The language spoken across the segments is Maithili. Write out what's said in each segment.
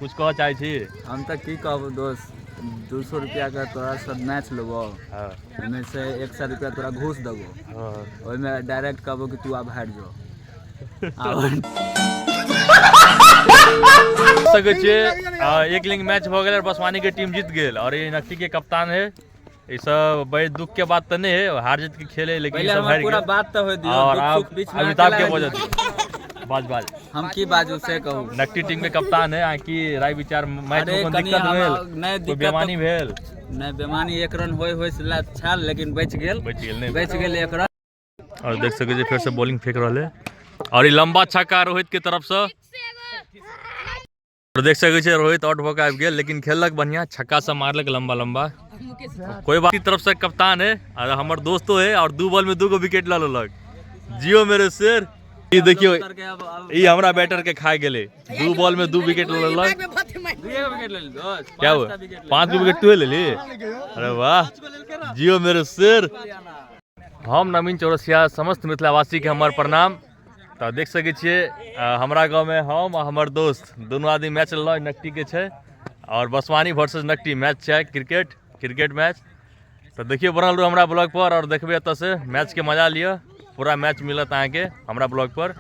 कुछ कहऽ चाहै छी? हम तऽ की कहबो दोस्त, 200 रुपया के तोरा सब मैच लेबो, ओहिमे से 100 रुपया तोरा घूस देबो, ओहिमे डायरेक्ट कहबो कि तू आब हारि जो। सकै छियै, एक लिंग मैच भऽ गेल और बसवानी के टीम जीत गेल और ये नकटी के कप्तान है। ई सब बड़ी दुख के बात तऽ नहीं है, हार जीत के खेल है, लेकिन ई पहिले सब हमर हारि पूरा गेल। बात तऽ होय दियौ, और दुख आप सुख बीच में अमिताभ के अकेला बजत बाज बाज। हम की बाजू से कहू? नकटी टीम के कप्तान है, अहाँ की राय विचार मैच अरे में कोन कनि दिक्कत हमरा भेल? नहि कोई दिक्कत बेमानी भेल? नहि, बेमानी एक रन होय होय से ला छल, लेकिन बचि गेल। बचि गेल नहि? बचि गेल एक रन। और देख सकै छी फेर से बॉलिंग फेंक रहल है और ई लंबा छक्का रोहित के तरफ से। और देख सकै छी रोहित आउट भऽ के आबि गेल, लेकिन खेललक बढ़िया, छक्का सब मारलक लंबा लंबा। कोई बात की तरफ से कप्तान है और हमर दोस्तो है और 2 बॉल में 2 गो विकेट लऽ लेलक। जियो मेरे शेर। ई देखियो ई हमरा बैटर के खा गेलै, 2 बॉल में 2 विकेट लऽ लेलक। क्या हुआ? 5 गो विकेट तू लेली? अरे वाह, जियो मेरे शेर। हम नवीन चौरसिया, समस्त मिथिलावासी के हमर प्रणाम। तऽ देख सकै छियै हमरा गाँवमे हम आ हमर दोस्त दुनू आदमी मैच लेलहुँ, नकटी के छै और बसवानी वर्सेस नकटी मैच छै, क्रिकेट मैच। तऽ देखियौ बनल रहू हमरा ब्लॉग पर और देखबै एतऽ से मैच के मजा लिअ। पूरा मैच मिलत अहाँके हमरा ब्लॉग पर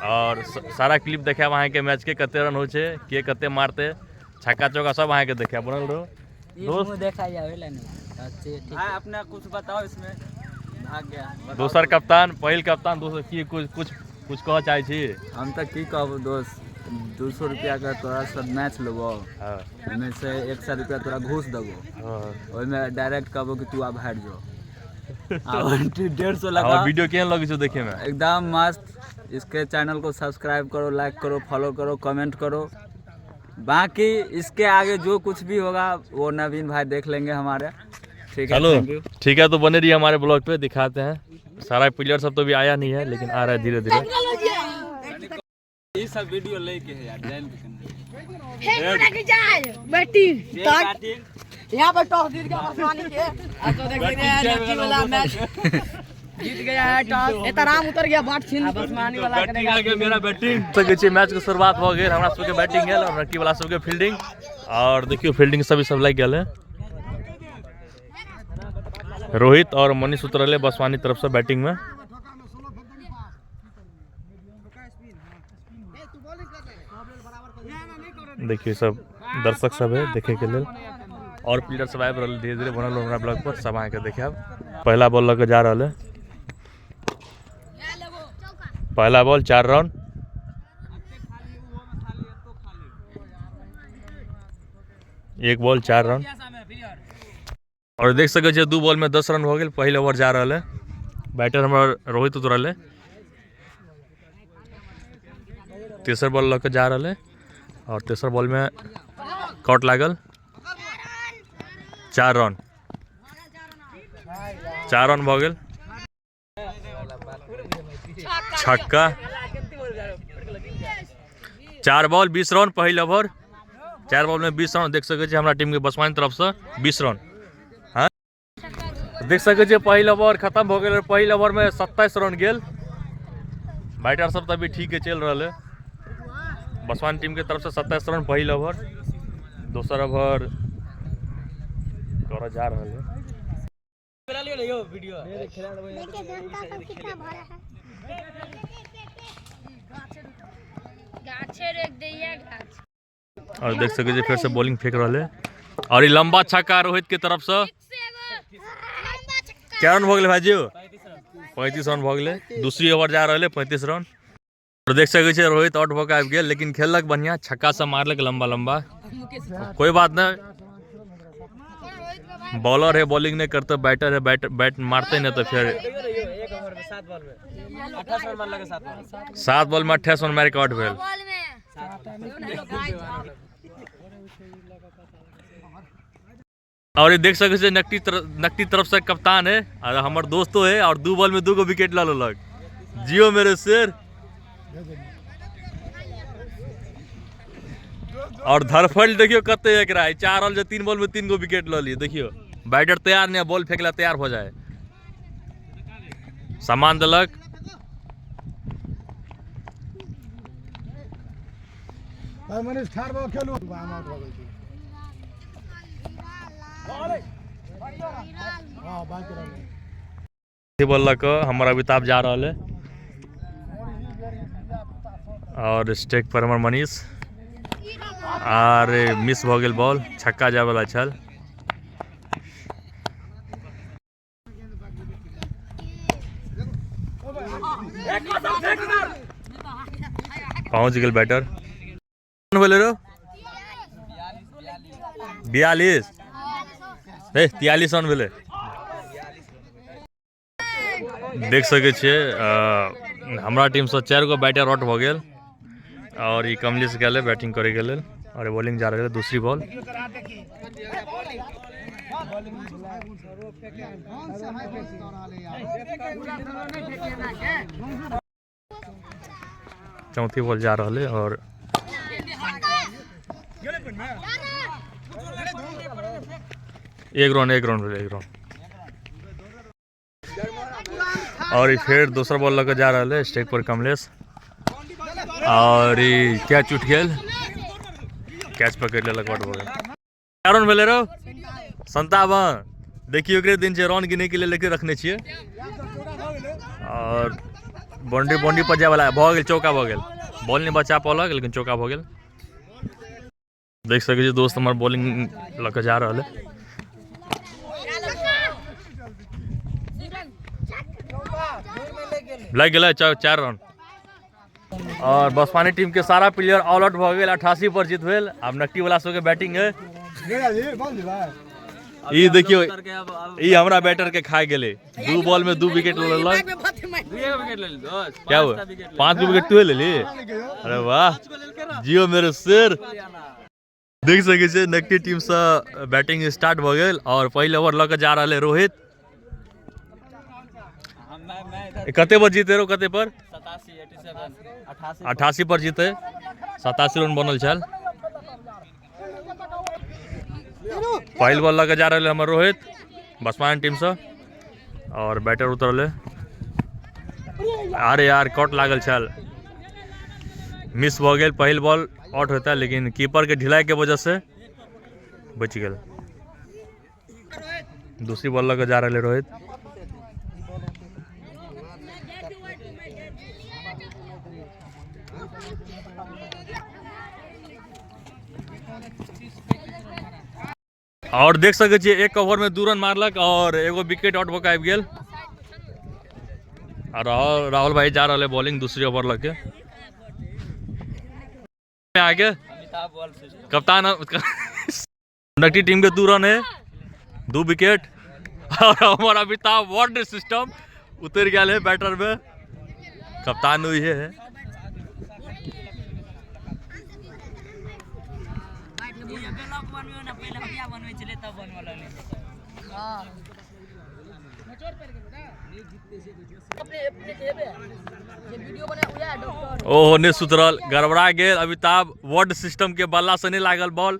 और सारा क्लिप देखायब अहाँके मैच के, कते रन होइ छै, के कते मारतै, छक्का चौका सब अहाँके देखायब। बनल रहू दोस्त। देखा जावे ला नहीं। अच्छा, ठीक। हाँ, अपना कुछ बताओ, इसमें भाग गया। बताओ। दोसर कप्तान, पहिल कप्तान, दोसर की कुछ कुछ कुछ कहऽ चाहै छी? हम तऽ की कहबो दोस्त, 200 रुपया के तोरा सब मैच लेबो, ओहिमे से 100 रुपया तोरा घूस देबो, ओहिमे डायरेक्ट कहबो कि तू आब हारि जो। आ 150 लगा। हमर वीडियो केहन लगै छौ देखे में? एकदम मस्त। इसके चैनल को सब्सक्राइब करो, लाइक करो, फॉलो करो, कमेंट करो। बाकी इसके आगे जो कुछ भी होगा वो नवीन भाई देख लेंगे हमारे। ठीक है, चलो thank you. ठीक है, तो बने रहिए हमारे ब्लॉग पे, दिखाते हैं। सारा प्लेयर सब तो भी आया नहीं है, लेकिन आ रहा है धीरे धीरे। ये सब वीडियो लेके है यार, जान के बैटिंग बैटिंग यहाँ पर टॉस जीत गया बसवानी के। अब तो देख रहे हैं नकटी वाला मैच जीत गया है टॉस। एता राम उतर गया बाट छीन बसवानी वाला करेगा। मेरा बैटिंग सकै छी। मैच के शुरुआत भऽ गेल, हमरा सबके बैटिंग गेल और नकटी वाला सबके फील्डिंग। और देखियौ फील्डिंग सब सब लागि गेल है। रोहित और मनीष उतरले बसवानी तरफ से बैटिंग में। देखिए सब दर्शक सब है देखे के लेल और प्लेयर सब आबि रहल धीरे धीरे। बनल हमरा ब्लॉग पर सब अहाँके देखायब। पहला बॉल लऽ के जा रहल है, पहला बॉल 4 रन। 1 ball 4 run. और देख सकै छियै 2 बॉल में 10 रन भऽ गेल। पहिल ओवर जा रहल है, बैटर हमर रोहित उतरल है। तेसर बॉल लऽ के जा रहल है और तेसर बॉल में कट लागल, 4 रन, 4 रन भऽ गेल। छक्का, 4 बॉल 20 रन, पहिल ओवर 4 बॉल में 20 रन। देख सकै छी हमरा टीम के बसवानी तरफ से 20 रन। हाँ देख सकै छी पहिल ओवर खत्म भऽ गेल। पहिल ओवर में 27 रन गेल। बैटर सब तऽ अभी ठीक है चलि रहल है। बसवानी टीम के तरफ से 27 रन पहिल ओवर। दोसर ओवर करऽ जा रहल है। देखिए जनता सब कितना भरा है। गाछे रोकि दैया गाछ। और देख सकै छी फेर से बॉलिंग फेंक रहल है और ई लंबा छक्का रोहित के तरफ से। क्या रन भऽ गेलै भाईजी? 35 रन भऽ गेलै। दूसरी ओवर जा रहल है, 35 रन। और देख सकै छी रोहित आउट भऽ के आबि गेल, लेकिन खेललक बढ़िया, छक्का सब मारलक लंबा लंबा। कोई बात नहीं, बॉलर है बॉलिंग नहीं करते, बैटर है बैट मारते नहीं, तो फिर 7 बॉल में 28 रन मारि के आउट भेल। और ये देख सकै छियै नकटी तरफ से कप्तान है और हमर दोस्तो है और 2 बॉल में 2 गो विकेट लऽ लेलक। जियो मेरे शेर। और धरफड़ देखियो कते एकरा, 4 बॉल 3 बॉल में 3 गो विकेट लऽ लिए। देखियो बैटर तैयार नहीं है, बॉल फेंकला तैयार हो जाए। सामान देलक। मनीष ठाढ़ भऽ खेलू, हम आउट भऽ गेल छी। हँ, बाइक रन। बॉल लऽ कऽ हमर अमिताभ जा रहल है और स्टेक पर हमर मनीष। आर मिस भऽ गेल बॉल, छक्का जायवला छल। पहुँच गेल बैटर। भेलै रो 42, हे 43 रन भेलै। देख सकै छियै हमरा टीमसँ 4 गो बैटर आउट भऽ गेल और ई कमलेश गेलै बैटिंग करैके लेल और बॉलिंग जा रहल है दूसरी बॉल। चौथी बॉल जा रहल है और एक रन, एक रन भेलै, एक रन। और ई फेर दोसर बॉल लऽ कऽ जा रहल है स्ट्राइक पर कमलेश और ई कैच उठि गेल, कैच पकड़ि लेलक, आउट भऽ गेल। कए रन भेलै रौ? 57। देखियौ एकरे दिन छै रन गिनैके लेल लेके रखने छियै। और बाउंड्री बाउंड्री पर जायवला भऽ गेल, चौका भऽ गेल। बॉल नहि बचा पौलक लेकिन चौका भऽ गेल। देख सकै छी दोस्त हमर बॉलिंग लऽ कऽ जा रहल है। लागि गेलै 4 रन। और बसवानी टीम के सारा प्लेयर ऑल आउट भऽ गेल, 88 पर जीत भेल। आब नकटी वाला सबके बैटिंग है। ई देखियौ ई हमरा बैटर के खा गेलै, 2 बॉल में 2 विकेट लेलक। क्या हुआ? 5 गो विकेट तू लेली? अरे वाह, जियो मेरे शेर। देख सकै छियै नकटी टीम से बैटिंग स्टार्ट भऽ गेल और पहिल ओवर लऽ कऽ जा रहल है रोहित। कते पर जीते रहो? कते पर? 88 पर जीते, 87 रन बनल छल। पहिल बॉल लऽ कऽ जा रहल है हमर रोहित बसमान टीम से और बैटर उतरल है। अरे यार कट लागल छल, मिस भऽ गेल। पहिल बॉल आउट होता लेकिन कीपर के ढिलाई के वजह से बचि गेल। दूसरी बॉल लऽ कऽ जा रहल है रोहित। और देख सकै छियै 1 ओवर में 2 रन मारलक और एगो विकेट आउट भऽ कऽ आबि गेल। आ राहुल भाई जा रहल है बॉलिंग दूसरी ओवर लऽ के। आगे कप्तान नकटी टीम के 2 रन है, 2 विकेट। और हमारा अमिताभ वर्ल्ड सिस्टम उतर गया है बैटर में, कप्तान हुई है। ओहो नहीं सुधरल, गड़बड़ा गेल अमिताभ। वर्ल्ड सिस्टम के बल्ला से नहीं लागल बॉल,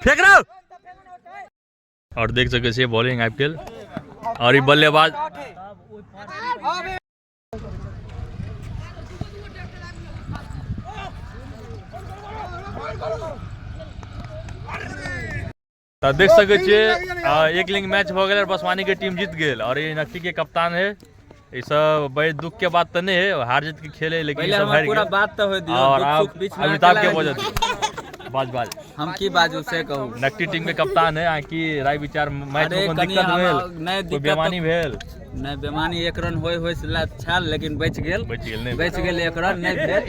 फेंक रहा। और देख सकै छियै बॉलिंग आबि गेल और ई बल्लेबाज तऽ देख सकै छियै एक लिंग मैच भऽ गेल और बसवानी के टीम जीत गेल। और ई नकटी के कप्तान है। ई सब बड़ी दुख के बात तऽ नहीं है, हार जीत के खेल है, लेकिन ई पहिले सब हमर हारि पूरा गेल। बात तऽ होय दियौ, और दुख आप सुख बीच में अमिताभ के अकेला वजह बाज बाज। हम की बाजू से कहू? नकटी टीम के कप्तान है, अहाँ की राय विचार? मैच अरे में कोन कनि दिक्कत हम भेल? नहि कोई दिक्कत बेमानी भेल? नहि बेमानी, 1 रन होय होय से छल लेकिन बचि गेल। बचि गेल, नहि बचि गेल, 1 रन नहि भेल।